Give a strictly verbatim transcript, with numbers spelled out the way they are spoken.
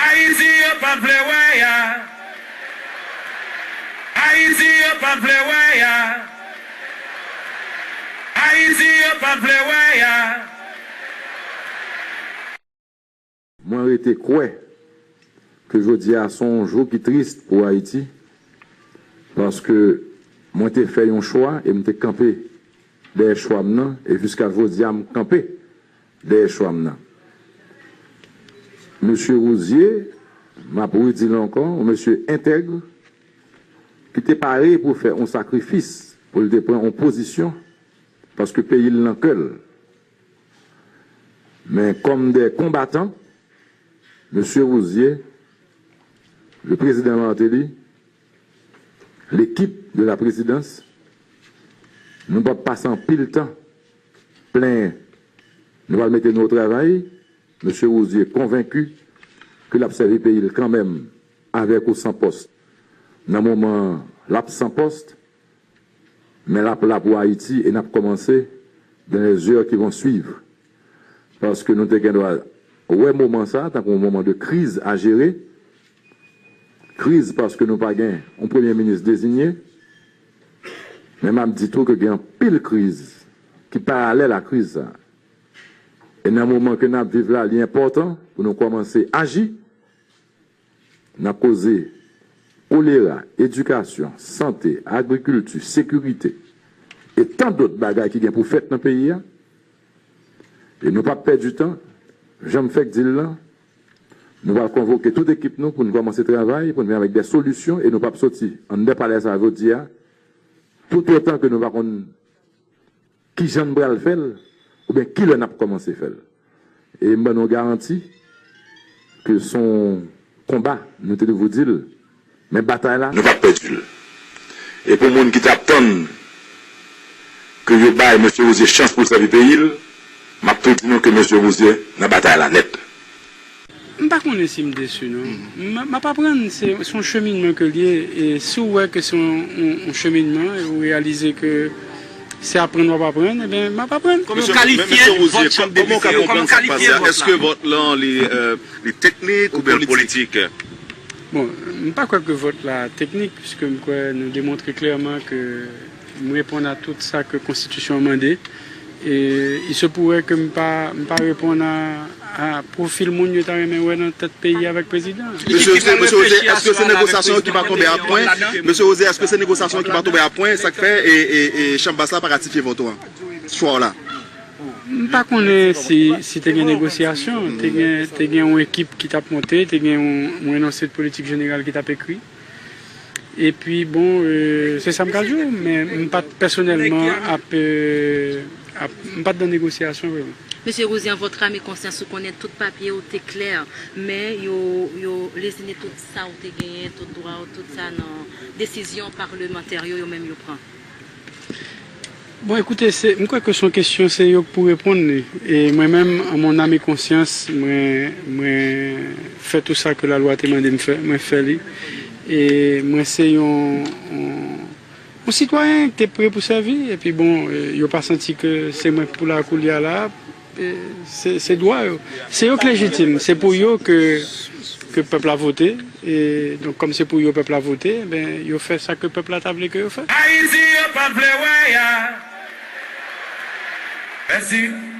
Ayiti yo pa t vle wè a. Ayiti yo pa t vle wè a. Ayiti yo pa t vle wè a. Mwen rete kwè ke jodi a se yon jou ki tris pou Ayiti, paske mwen te fè yon chwa e m te kanpe dèyè chwa m nan, e jiska jodi a m kanpe dèyè chwa m nan. Mesye Rouzier, m ap redi l ankò, yon mesye entèg, ki te pare pou fè yon sakrifis, pou l te pran yon pozisyon, paske peyi l nan kè l. Men kòm de konbatan, Mesye Rouzier, le président Martelly, l'équipe de la présidence, nou p ap pase anpil tan plenyen. Nou pral mete nou o travay. Mesye Rouzier konvenki ke l ap sèvi peyi l kanmenm, avèk ou san pòs. Nan moman l ap san pòs, men l ap la pou Ayiti e n ap kòmanse dans les heures qui vont suivre. Paske nou te gen dwa wè moman sa a tankou yon moman de kriz a jere. Kriz paske nou pa gen yon premye minis deziye. Men m ap di tou ke gen anpil kriz ki paralèl a kriz sa a. E nan moman ke n ap viv la, li enpòtan pou nou kòmanse aji. N ap koze kolera, edikasyon, sante, agrikilti, sekirite, e tan dòt bagay ki gen pou fèt nan peyi a. E nou p ap pèdi tan, jan m fèk di l lan, nou pral konvoke tout ekip nou pou n kòmanse travay, pou n vin avèk de solisyon, e nou p ap soti anndan palè sa a jodi a, toutotan ke nou pa konn kijan n pral fè l, oubyen kilè n ap kòmanse fè l. E m ban nou garanti ke se yon konba, nou te toujou di l, men batay la, nou p ap pèdi l. E pou moun ki t ap tann ke yo bay Mesye Rouzier chans pou l sèvi peyi l, m ap tou di nou ke Mesye Rouzier nan batay la nèt. M pa konnen si m desi non. M, m ap aprann, se, se yon cheminman ke l ye, e si w wè ke se yon, yon, yon cheminman, e w reyalize ke se aprann w ap aprann, ebyen, m ap aprann. Kòman w kalifye vòt chanm depite yo? Kòman w kalifye vòt la? Èske vòt lan li, euh, li teknik oubyen li politik? Bon, m pa kwè ke vòt la teknik, piske m kwè nou demontre klèman ke m reponn a tout sa ke konstitisyon an mande. E il se pourrait ke m pa, m pa reponn a, a pwofil moun yo ta renmen wè nan tèt peyi avèk prezidan. Mesye Rouzier, èske se negosyasyon ki pa tonbe a pwen? Mesye Rouzier, èske se negosyasyon ki pa tonbe a pwen, sa k fè e, e, e chanm bas la pa ratifye vòt ou an, chwa w la? M pa konnen si, si te gen negosyasyon, te gen, te gen yon ekip ki t ap monte, te gen yon, yon enonse de politik jeneral ki t ap ekri. Epi bon, euh, se sa m ka di w, men m pa t pèsonèlman ap, euh, ap, m pa t nan negosyasyon vrèman. Mesye Rouzier, an vòt ram e konsyans ou konnen tout papye w te klè, men yo, yo lezine tout sa w te genyen, tout dwa w, tout sa nan desizyon palmantè yo, yo menm yo pran. Bon, ekoute, se, m kwè ke se yon kesyon, se yo k pou reponn li. E mwen menm, an mon âme et conscience, mwen, mwen fè tou sa ke lalwa te mande m fè, mwen fè li. E mwen se yon, yon, yon sitwayen ki te pre pou sèvi, epi bon, e, yo pa santi ke se mwen k pou la koulye a la, e, se, se dwa yo. Se yo k lejitim, se pou yo ke, ke pèp la vote. E, donk, kòm se pou yo pèp la vote, enben, yo fè sa ke pèp la ta vle ke yo fè. Ayiti yo pa t vle wè a. Mèsi.